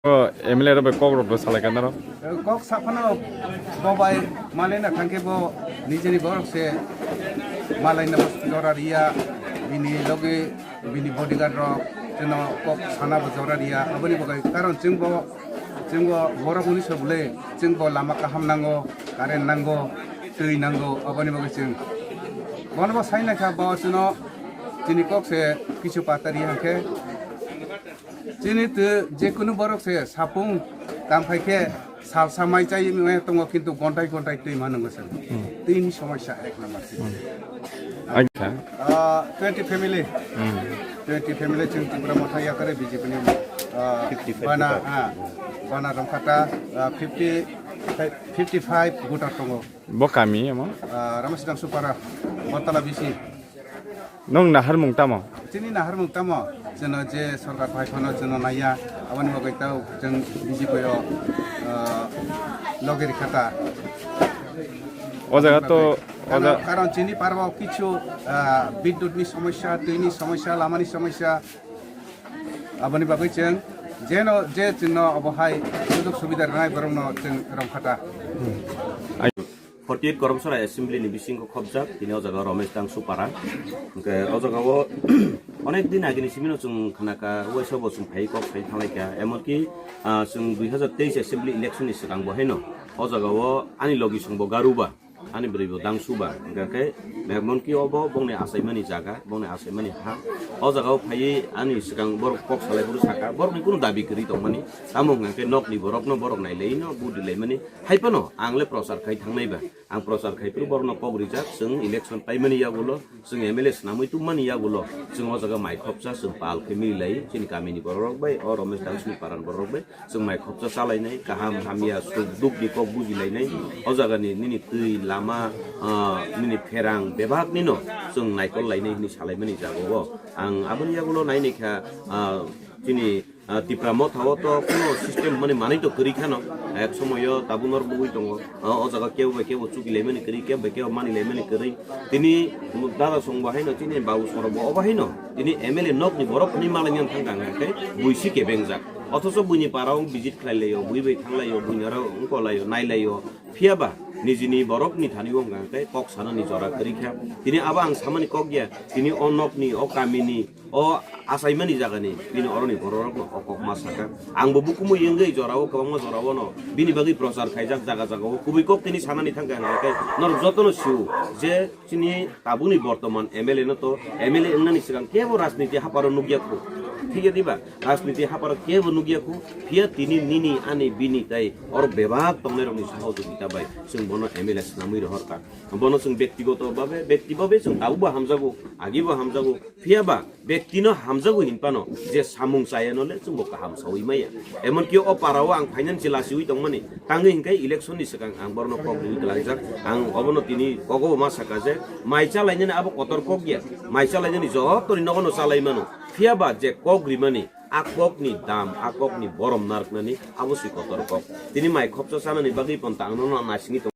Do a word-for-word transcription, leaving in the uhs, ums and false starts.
O M L A rok bai kok rok bo salai kha norok. Kok saphano bo bai malaina thangkhe bo nijeni borok se malaina bo jora riya, bini logi bini bodyguard rok chwngno kok sana bo jora riya. Aboni bagwi karon chwngbo, chwngbo borok hwnwi se bwle chwngbo lama kaham nango, current nango, twi nango, aboni bagwi chwng bono bo sai naikha bo chwngno chini kok se kichu patari hwnkhe. Chini twi jekunu borok se sapung kam khai khe salsa mai chai maya tongo, kintu gontai gontai twi mano se. Hmm. Twini somosya ek number se. Hmm. Acha. Ah, twenty family. Hmm. Twenty family chwng Tipra Motha yakare B J P ni, ah, fifty-five bana, voter. Ah, bana Ramkhata, ah, fifty, fifty-five voter tongo. Bo kami amo? Ah, Ramasdang Supara, Bantala B C. Nung naharmung tamo? Chini naharmung tamo? Chwngno je sorkar phai phano chwngno naiya, aboni bagwi tao chwng B J P o, ah, logi rikha ta. O jaga to, o Karon, ja- karon chini parbo kichu, ah, bidut ni somosya, twi ni somosya, lama ni somosya, aboni bagwi chwng jeno je chwngno obo hai sujog subida rwnai borokno chwng rwngkha ta. Hmm. Ai- Forty-eight Koromsora Assembly ni bisingo khopjak, tini o jaga Ramesh Dangsupara. Hwnkhe o jaga o onek din agini simino chwng khanaka, uaisa bo chwng phai kok sai thanglaikha. Emonki, ah, chwng dui hazar teis Assembly election ni swkang bo haino o jaga o ani logi chwngbo Garuba, ani bwrwi bo Dangsuba. Hwnkhe khe emonki obo bongni achaimani jaga, bongni achaimani ha. O jaga o phaiwi ani swkang borok kok salai phuru saka, borokni kunu dabi kwrwi tongmani. Tamo hwnkhe nokni borokno borok nailaino, budi laimani. Hai phano ang le prochar khai thangnai ba. Ang prochar khai phuru borokno kok rijak, chwng election paimani yagulo, chwng M L A swnamwi tubmani yagulo, chwng o jaga mai khopsa, chwng pal khe mili lai, chini kamini borok rok bai, o Ramesh Dangsupara ni borok rok bai, chwng mai khopsa chalainai, kaham hamya, suk duk ni kok buji lainai, o jaga ni nini twi, lama, ah, nini pherang, bebak nino chwng naikol lainai hwnwi salaimani jaga o. Ang aboni yagulo nainai kha, ah, chini Ah, Tipra Motha o to kuno system mani manwi to kwrwi khano. Ek somoyo tabuk norok bugwi tongo. Ah, o jaga kebo bai kebo chuki laimani kwrwi, kebo bai kebo mani laimani kwrwi. Tini dada song bo haino, tini babu soro bo obo haino. Tini M L A nok ni borok ni malai yang thang thang khe buisi kebengjak. Othoso buini para o visit khlai laio, bui bai thang laio, buini aro wngko laio, nai laio. Phiya ba nijini borok ni thani o hwnkha khe kok sana ni jora kwrwi kha. Tini abo ang samani kok ya. Tini o nok ni, o kami ni, o achaimani jagani bini oroni bororokno o kok ma saka. Angbo bukumu yengwi jorao, kwbangma jorao no bini bagwi prochar khaijak jaga jagao. Kubui kok tini sanani thangkha hwnkhe norok jotono sio je chini tabukni bortoman M L A no to M L A wngnani swkang kebo rajniti haparo nukya khu. Thik ya diba? Rajniti haparo kebo nukya khu. Phiya tini nini ani bini tai oro bebak tongnairokni sohojogita bai chwng bono M L A swnamwi rohorkha. Bono chwng bektigoto babe, bekti babe chwng tabukbo hamjago, agibo hamjago. Phiya ba bektino hamjago hinphano je samung chayano le chwngbo kaham sawi maya. Emonki o parao ang phainani se lachiwi tongmani, tangwi hinkhe election ni swkang ang borno kok riwi twlangjak. Ang obono tini kogobo ma saka je mai chalainani abo kotor kok ya, mai chalainani joto ni nogono chalai mano. Phiya ba je kok rimani, a kokni dam, a kokni borom narwknani abo se kotor kok. Tini mai khopsa chanani bagwi pon tangno naisingwi tong.